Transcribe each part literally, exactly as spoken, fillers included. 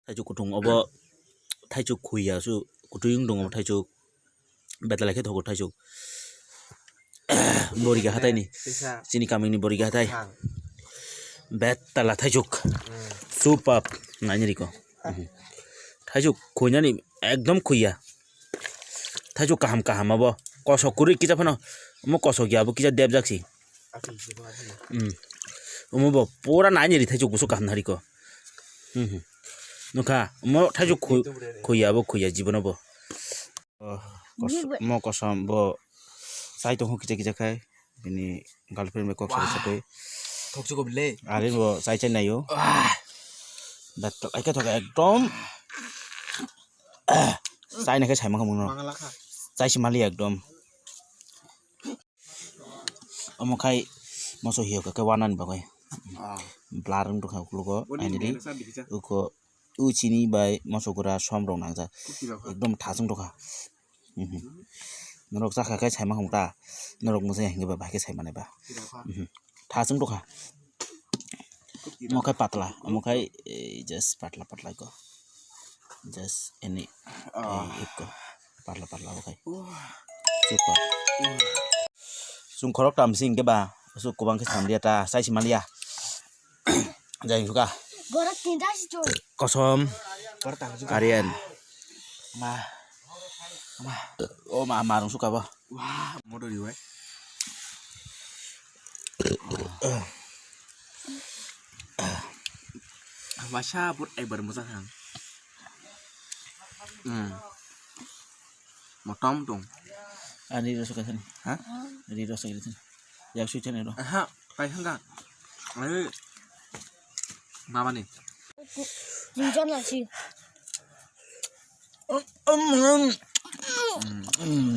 Thaichuk kutung obo, thaichuk khuya su kutui wng tongo thaichuk. Betala khe thogo thaichuk. Boriga hataini. Sisa. Chini kamini Boriga hatai. Thang. Betala thaichuk. Hmm. Supap naini riko. Hmm. Thaichuk khuinani ekdom khuya. Thaichuk kaham kaham abo. Kosok kwrwi kisa phano. Omo kosok ya abo kisa debjak si. Ati, ati. Hmm. Omo bo pura naini ri thaichuk busu kaham nariko. Hmm. Nukha, omo thaichuk khu-, khuya abo khuya jibono bo. Oh, kos-, mo kosom bo chai tongo kisa kisa khai. Bini girlfriend bai kok sabai sabai. Thokchuk bile. Ari bo chai chai naio. Wah. Betala khe thoka ekdom. Chai naikhe saimang mungno. Mangala kha. Chai si mali ekdom. Omo khai moso hiyo khe wanani bagwi. Ah. Blur wng tongkha ukologo. Boni aini di. Mena sa bikisa. Uko u chini bai moso gura som rok nangjak. Kuchi rok kha. Ekdom thasung tongkha. Mhm. Norok chakha khe saimang ta. Norok mujung hinkhe ba bahai khe saimanai ba. Kuchi rok kha. Mhm. Thasung tongkha. Kuchi rok. Omo khai patla. Omo khai, eh, just patla patla ko. Just eni, ah, eh, hikko. Parla, parla, okai. Wah. Super. Wah. Chwng khorok tam sing khe ba, su kubang khe samliya ta, sai si maliya. Jai suka. Borok tinta si chwng. Kosom. Borok tang suka. Aryan. Ma. Ma. O ma, marung suka bo. Wah, motor riwai. Masa pur ekbar mosa thang. Hmm. Motom tong. Ani rasa kasani. Ha? Ani rasa kasani. Yang suci ni ro. Aha, kai hangga. Ai, mama ni. Ninjon lagi. Hmm. Hmm.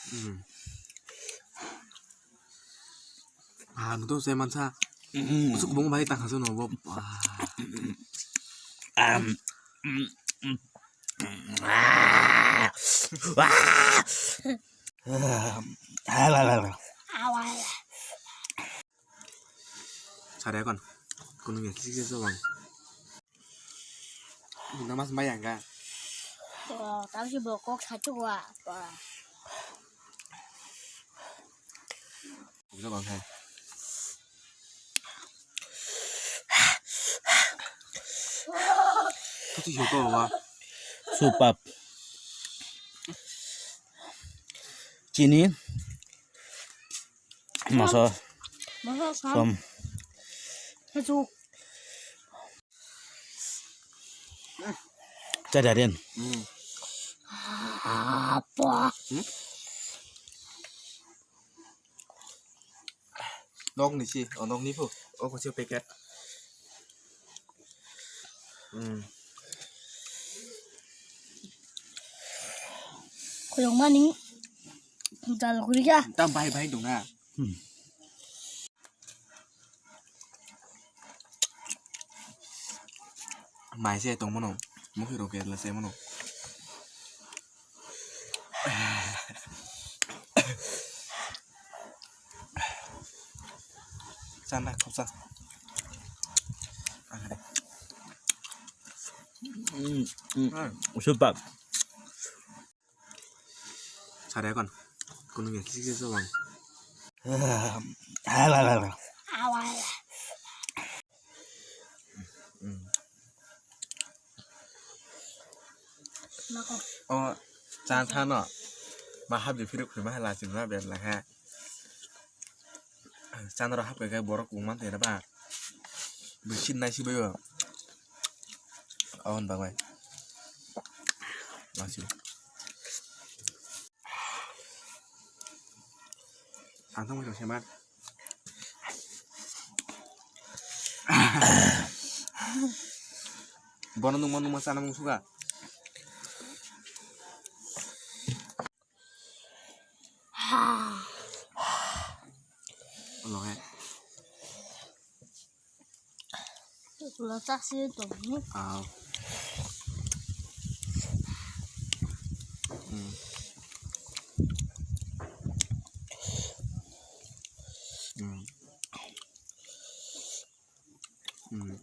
Hmm. Ah, nuto saya mansa. Hmm. Usuk bung bai tangkha sono bo. Ah. Am. Hmm. Hmm. Ah. Wah. Ah. Sare kon. Kunu ya sisi so bang. Namas bayang ka. Tamsi bokok satu wa. Bisa bang hai. Kati yoko wa. Supap. Chini. Masa. Masa som. Som. Satu. Cari harian. Hmm. Apa? Hmm? Nok ni si, oh, nok ni phu. Oh, kosio packet. Hmm. Koyong mani. Jal guri ya. Tam bahai bahai dong na. Hmm. Mai se tong mano. Mukhi rok kerla se mano. Chana khopsa. Ang hade. Hmm, hmm. Hmm. Super. Sare kon. Kunu ya sisi so bang. Hala hala. O chan thano. Ma habdi phiruk phirma hala chimna ber la ha. Chan ro hap kai borok ung man te ba. Bisin nai si bayo. Awan bagwai. Lasi. Ang thang mo se mar. Bono nungma nungma chana mung suka. Ano he. Lo chak si to ni. Ah. Hmm. Hmm.